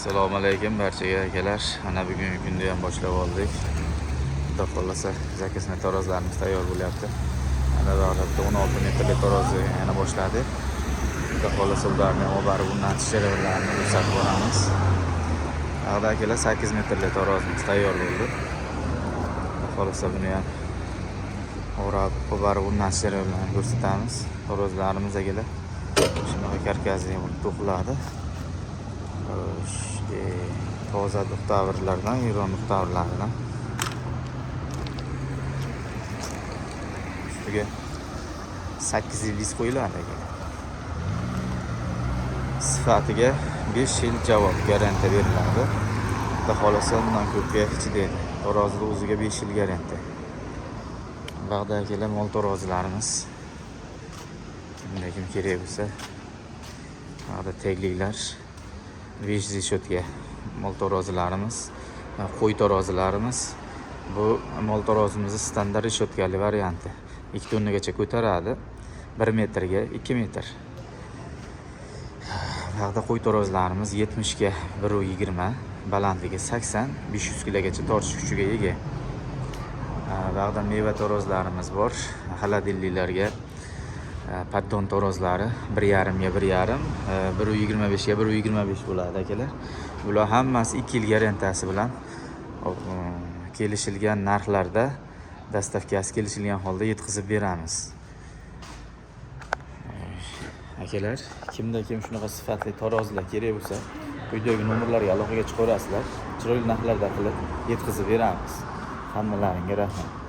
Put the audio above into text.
Assalomu alaykum barchaga, akalar. Mana bugungi kunda ham boshlab oldik. Xudo xohlasa, zakazniy tarozlarimiz tayyor bo'lyapti. Mana bu holatda 16 metrli tarozi yana boshladik. Xudo xohlasa, ularni olib borib, undan jarayonlarini ko'rsatib boramiz. Bag'da, akalar, 8 metrli tarozimiz tayyor bo'ldi. Xudo xohlasa, buni ham o'rab olib borib, undan jarayonlarini ko'rsatamiz. Tarozlarimiz, akalar, shunaqa karkasli bo'lib to'qiladi. Xo'sh, toza duxtavrlardan, Eron duxtavrlaridan. Ustiga 8 yil disk qo'yiladi, akalar. Sifatiga 5 yil javob garantiya beriladi. Xudo xohlasa, undan ko'pga chidaydi. Tarozida o'ziga 5 yil garantiya. Bag'da, akalar, mol tarozilarimiz. Kimda kim kerak bo'lsa, bag'da tegliklar, 5 решётка mol tarozilarimiz, qo'y tarozilarimiz. Bu mol tarozimizni standart решётка li varianti. 2 tonnagacha ko'taradi. 1 metrga 2 metr. Bag'da qo'y tarozilarimiz 70 ga 1,20, balandligi 80, 500 kilogacha tortish kuchiga ega. Bag'da meva tarozlarimiz bor. Холодильник larga поддон tarozlari 1,5 ga 1,5, 1,25 ga 1,25 bo'ladi, akalar. Bular hammasi 2 yil garantiyasi bilan kelishilgan narxlarda, доставка si kelishilgan holda yetkazib beramiz. Akalar, kimda kim shunaqa sifatli tarozilar kerak bo'lsa, quyidagi nomerlarga aloqaga chiqaverasizlar. Chiroyli narxlarda qilib yetkazib beramiz. Hammalaringga rahmat.